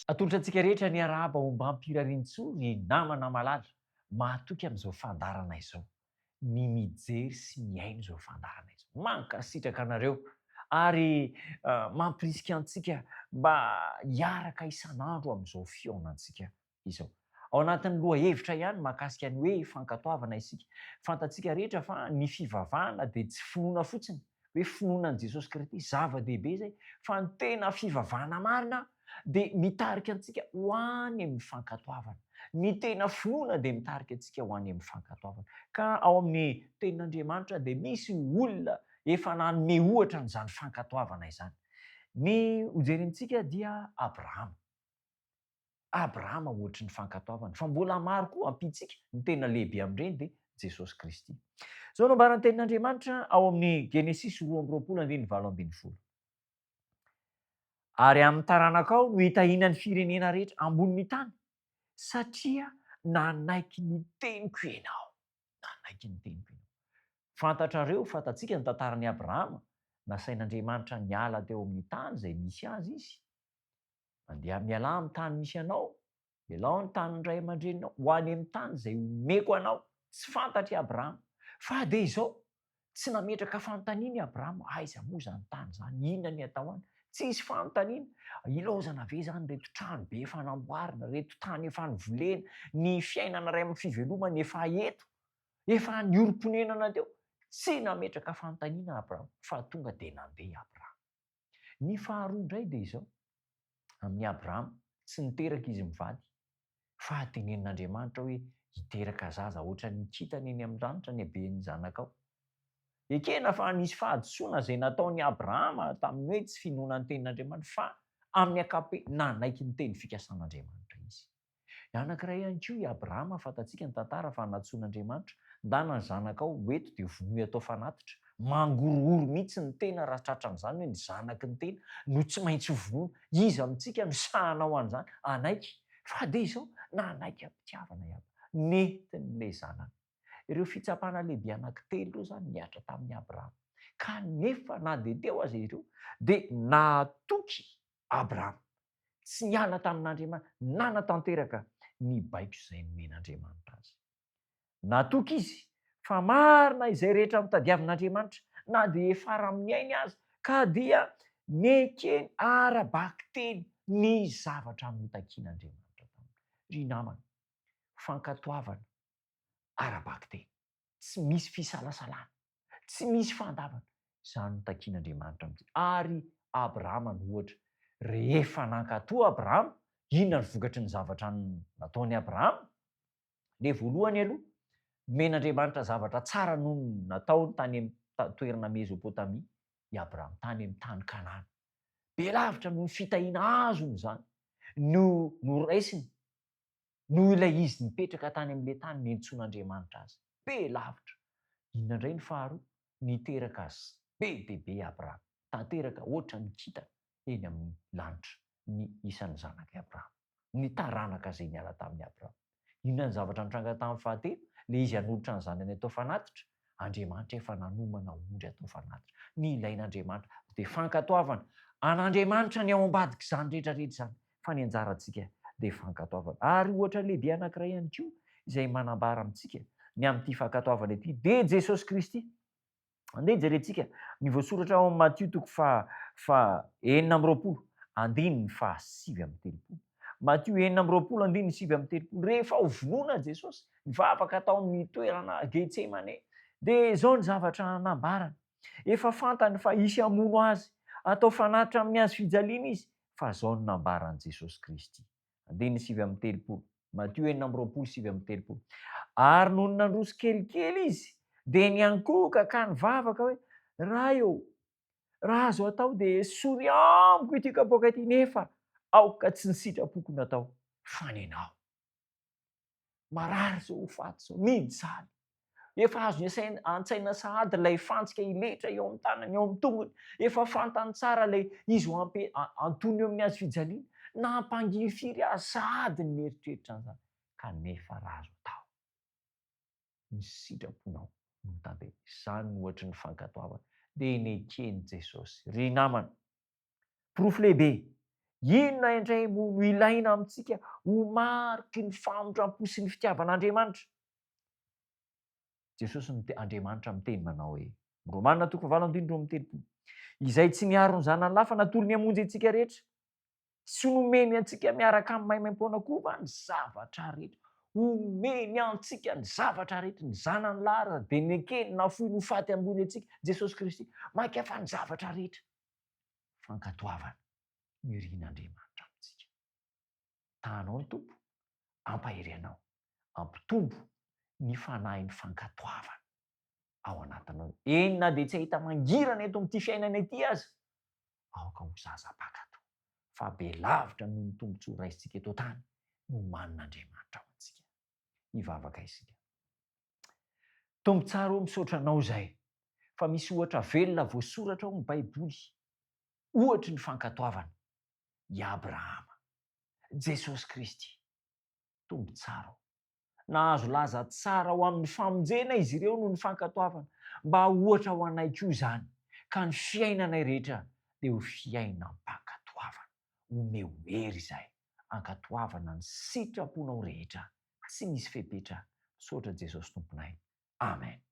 Atolotra antsika rehetra ny arahaba ombam-pirariantsoa ry namana malala mahatoky amin'izao fandaharana izao, ny mijery sy mihaino izao fandaharana izao. Mankasitraka anareo ary mampirisika antsika mba hiaraka isan'andro amin'izao fihaonantsika izao. Ao anatin'ny lohahevitra ihany mahakasika ny hoe fankatoavana isika. Fantatsika rehetra fa ny fivavahana dia tsy finoana fotsiny, hoe finoana an'i Jesosy Kristy, zava-dehibe izay, fa ny tena fivavahana marina dia mitarika antsika ho any amin'ny fankatoavana. Ny tena finoana dia mitarika antsika ho any amin'ny fankatoavana. Ka ao amin'ny Tenin'Andriamanitra dia misy olona efa nanome ohatra an'izany fankatoavana izany. Ny hojerentsika dia Abrahama. Abrahama ohatry ny fankatoavana, fa mbola maro koa ampiantsika, ny tena lehibe amin'ireny dia Jesosy Kristy. Izao no ambaran'ny tenin'Andriamanitra ao amin'ny Genesisy 22 andininy 18. Ary amin'ny taranakao no hitahiana ny firenena rehetra ambonin'ny tany, satria nanaiky ny teniko ianao. Nanaiky ny teniko ianao. Fantatrareo, fantatsika ny tantaran'i Abrahama, nasain'Andriamanitra niala teo amin'ny tany izay misy azy izy, Mandeha mialà amin'ny tany misy anao, ialao ny tanin'ny ray aman-dreninao, ho any amin'ny tany izay homeko anao. Tsy fantatr'i Abrahama. Fa dia izao, tsy nametraka fanontaniana i Abrahama, aiza moa izany tany izany, inona ny atao any? Tsisy fanontaniana. Ilaozana ve izany ireto trano be efa namboarina, ireto tany efa novolena, ny fiainana iray amin'ny fivelomana efa eto, efa niorim-ponenana teo? Tsy nametraka fanontaniana Abrahama, fa tonga dia nandeha i Abrahama. Ny faharoa indray dia izao, amin'i Abrahama, tsy niteraka izy mivady, fa tenenin'Andriamanitra hoe hiteraka zaza hoatran'ny kintana eny amin'ny lanitra ny haben'ny zanakao. Ekena fa nisy fahadisoana izay nataon'i Abrahama tamin'ny hoe tsy finoana ny tenin'Andriamanitra, fa amin'ny ankapobeny nanaiky ny teny fikasan'Andriamanitra izy. Ny anankiray ihany koa i Abrahama, fantatsika ny tantara fa nantsoin'Andriamanitra, ndana ny zanakao ho eto dia vonoy atao fanatitra, mangorohoro mihitsy ny tena raha tratran'izany hoe ny zanaky ny tena no tsy maintsy ho vonoina, iza amintsika no sahy hanao an'izany, hanaiky, fa dia izao, nanaiky am-pitiavana i Abrahama, nentin'ilay zanany. Ireo fitsapana lehibe anankitelo ireo izany nihatra tamin'i Abrahama, kanefa na dia teo aza ireo dia nahatoky Abrahama. Tsy niala tamin'Andriamanitra, nanatanteraka ny baiko izay nomen'Andriamanitra azy. Natoky izy fa marina izay rehetra notadiavin'Andriamanitra, na dia hiafara amin'ny ainy aza, ka dia nekeny ara-bakiteny ny zavatra notakin'Andriamanitra taminy. Ry namana, fankatoavana ara-bakiteny. Tsy misy fisalasalana, tsy misy fandavana. Izany no takian'Andriamanitra amintsika. Ary Abrahama no ohatra. Rehefa nankatò Abrahama, inona no vokatry ny zavatra nataon'i Abrahama? Ilay voalohany aloha, nomen'Andriamanitra zavatra tsara noho ny nataony tany amin'ny toerana Mezopotamia i Abrahama, tany amin'ny tany Kanana. Be lavitra noho ny fitahiana azony izany no noraisiny noho ilay izy nipetraka tany amin'ilay tany niantsoan'Andriamanitra azy. Be lavitra. Inona indray ny faharoa? Niteraka azy be dia be i Abrahama. Tanteraka hoatran'ny kintana eny amin'ny lanitra ny isan'ny zanak'i Abrahama. Ny taranaka izay niala tamin'i Abrahama. Inona ny zavatra nitranga tamin'ny fahatelo? Ilay izy hanolotra ny zanany atao fanatitra. Andriamanitra efa nanomana ondry atao fanatitra. Ny ilain'Andriamanitra dia fankatoavana an'Andriamanitra ny ao ambadik'izany rehetra rehetra izany. Fa ny anjarantsika dia fankatoavana. Ary ohatra lehibe anankiray ihany koa izay manambara amintsika ny amin'ity fankatoavana ity dia Jesosy Kristy. Andeha jerentsika ny voasoratra ao amin'ny Matio toko faha faha 26 andininy faha 39. Matio 26 andininy 39, rehefa ho vonoina Jesosy, nivavaka tao amin'ny toerana Getsemane, dia izao ny zavatra nambarany. Efa fantany fa hisy hamono azy, hatao fanatitra amin'ny hazo fijaliana izy, fa izao no nambaran'i Jesosy Kristy. Andininy 39, Matio 26, 39. Ary nony nandroso kelikely izy, dia niankohoka ka nivavaka hoe, Ray ô, raha azo atao dia esory amiko ity kapoaka ity, nefa aoka tsy ny sitrapoko no atao, fa ny anao. Marary izao ho faty izao, mijaly. Efa azony asaina an-tsaina sahady ilay fantsika hiletra eo amin'ny tanany, eo amin'ny tongony. Efa fantany tsara ilay izy ho ampe antonony eo amin'ny hazo fijaliana. Nampangirifiry azy sahady ny mieritreritra an'izany. Kanefa raha azo atao, ny sitraponao no tanteraka. Izany no ohatry ny fankatoavana. Dia neken'i Jesosy. Ry namana, porofo lehibe. Inona indray moa no ilaina amintsika ho mariky ny famindram-po sy ny fitiavan'Andriamanitra? Jesosy mite, Andriamanitra miteny manao hoe, Romana toko fahavalo andininy 32, Izay tsy niaro ny zanany lahy fa natolony hamonjy antsika rehetra, tsy nomeny antsika miaraka amin'ny maimaimpoana koa va ny zavatra rehetra? Omeny antsika ny zavatra rehetra, ny zanany lahy aza dia nekeny, nafoiny ho faty ambony antsika, Jesosy Kristy, mainka fa ny zavatra rehetra. Fankatoavana no irin'Andriamanitra amintsika. Tahanao ny Tompo, hampahery anao, hampitombo ny fanahin'ny fankatoavana ao anatinao. Eny na dia tsy hahita mangirana eto amin'ity fiainana ity aza, aoka ho zaza mpankatò, fa be lavitra noho ny tombontsoa raisintsika eto an-tany no omanin'Andriamanitra ho antsika. Hivavaka isika. Tompo tsara ô, misaotra Anao izahay fa misy ohatra velona voasoratra ao amin'ny Baiboly, ohatry ny fankatoavana. I Abrahama. Jesosy Kristy. Tompo tsara ô. Nahazo laza tsara ho amin'ny famonjena izy ireo noho ny fankatoavana. Mba ohatra ho anay koa izany, ka ny fiainanay rehetra dia ho fiainam-pankatoavana. Omeo hery izahay hankatoavana ny sitraponao rehetra tsy misy fepetra. Misaotra Jesosy Tomponay. Amen.